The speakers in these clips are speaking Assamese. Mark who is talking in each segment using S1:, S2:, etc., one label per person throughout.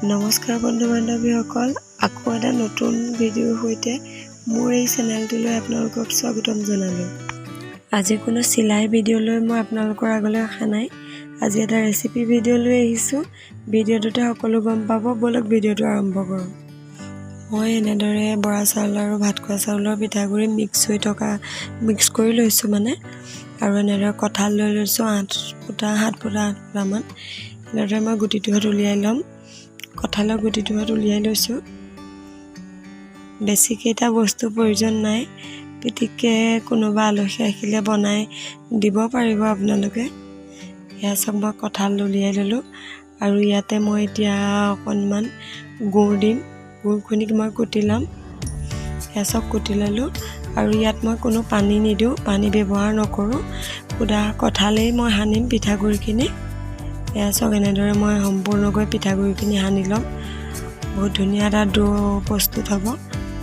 S1: নমস্কাৰ বন্ধু বান্ধৱীসকল, আকৌ এটা নতুন ভিডিঅ'ৰ সৈতে মোৰ এই চেনেলটোলৈ আপোনালোকক স্বাগতম জনালোঁ। আজি কোনো চিলাই ভিডিঅ' লৈ মই আপোনালোকৰ আগলৈ অহা নাই। আজি এটা ৰেচিপি ভিডিঅ' লৈ আহিছোঁ। ভিডিঅ'টোতে সকলো গম পাব। ব'লক, ভিডিঅ'টো আৰম্ভ কৰোঁ। মই এনেদৰে বৰা চাউল আৰু ভাত খোৱা চাউলৰ পিঠাগুড়ি মিক্স হৈ থকা মিক্স কৰি লৈছোঁ মানে। আৰু এনেদৰে কঁঠাল লৈ লৈছোঁ 8 ফুটা, 7 ফুটা, 8 ফুটামান। এনেদৰে মই গুটিটোহঁত উলিয়াই ল'ম। কঁঠালৰ গুটিটোহঁত উলিয়াই লৈছোঁ। বেছিকেইটা বস্তুৰ প্ৰয়োজন নাই। পিটিককৈ কোনোবা আলহী আহিলে বনাই দিব পাৰিব আপোনালোকে। এয়া চাওক, মই কঁঠাল উলিয়াই ল'লোঁ আৰু ইয়াতে মই এতিয়া অকণমান গুৰ দিম। গুৰখিনি মই কুটি ল'ম। এয়া চাওক, কুটি ল'লোঁ। আৰু ইয়াত মই কোনো পানী নিদিওঁ, পানী ব্যৱহাৰ নকৰোঁ। সুদা কঁঠালেই মই সানিম পিঠাগুড়িখিনি। এয়া চাওক, এনেদৰে মই সম্পূৰ্ণকৈ পিঠাগুড়িখিনি সানি ল'ম। বহুত ধুনীয়া এটা দৌ প্ৰস্তুত হ'ব,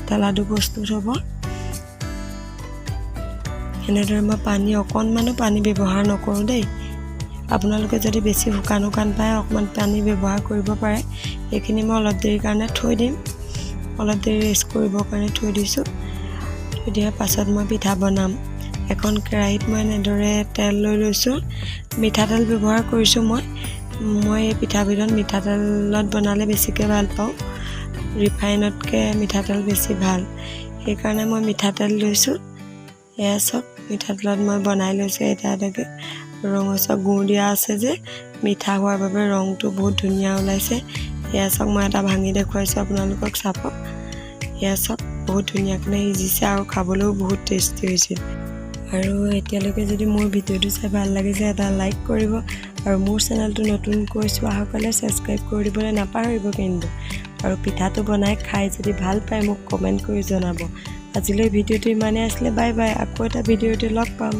S1: এটা লাডু প্ৰস্তুত হ'ব। এনেদৰে মই পানী অকণমানো পানী ব্যৱহাৰ নকৰোঁ দেই। আপোনালোকে যদি বেছি শুকান শুকান পায়, অকণমান পানী ব্যৱহাৰ কৰিব পাৰে। এইখিনি মই অলপ দেৰিৰ কাৰণে থৈ দিম। অলপ দেৰি ৰেষ্ট কৰিবৰ কাৰণে থৈ দিছোঁ। থৈ দিয়াৰ পাছত মই পিঠা বনাম। এখন কেৰাহীত মই এনেদৰে তেল লৈ লৈছোঁ। মিঠাতেল ব্যৱহাৰ কৰিছোঁ মই। মই এই পিঠাবিধত মিঠাতেলত বনালে বেছিকৈ ভাল পাওঁ। ৰিফাইনতকৈ মিঠাতেল বেছি ভাল, সেইকাৰণে মই মিঠাতেল লৈছোঁ। এয়া চাওক, মিঠাতেলত মই বনাই লৈছোঁ এটা এটাকৈ। ৰঙচুৱা গুৰ দিয়া আছে যে, মিঠা হোৱাৰ বাবে ৰংটো বহুত ধুনীয়া ওলাইছে। এয়া চাওক, মই এটা ভাঙি দেখুৱাইছোঁ আপোনালোকক, চাব। এয়া চাওক, বহুত ধুনীয়াকৈ সিজিছে আৰু খাবলৈও বহুত টেষ্টি হৈছিল। আৰু এতিয়ালৈকে যদি মোৰ ভিডিঅ'টো চাই ভাল লাগিছে, এটা লাইক কৰিব আৰু মোৰ চেনেলটো নতুনকৈ চোৱাসকলে ছাবস্ক্ৰাইব কৰি দিবলৈ নাপাহৰিব কিন্তু। আৰু পিঠাটো বনাই খাই যদি ভাল পায়, মোক কমেণ্ট কৰি জনাব। আজিলৈ ভিডিঅ'টো ইমানেই আছিলে। বাই বাই, আকৌ এটা ভিডিঅ'তে লগ পাম।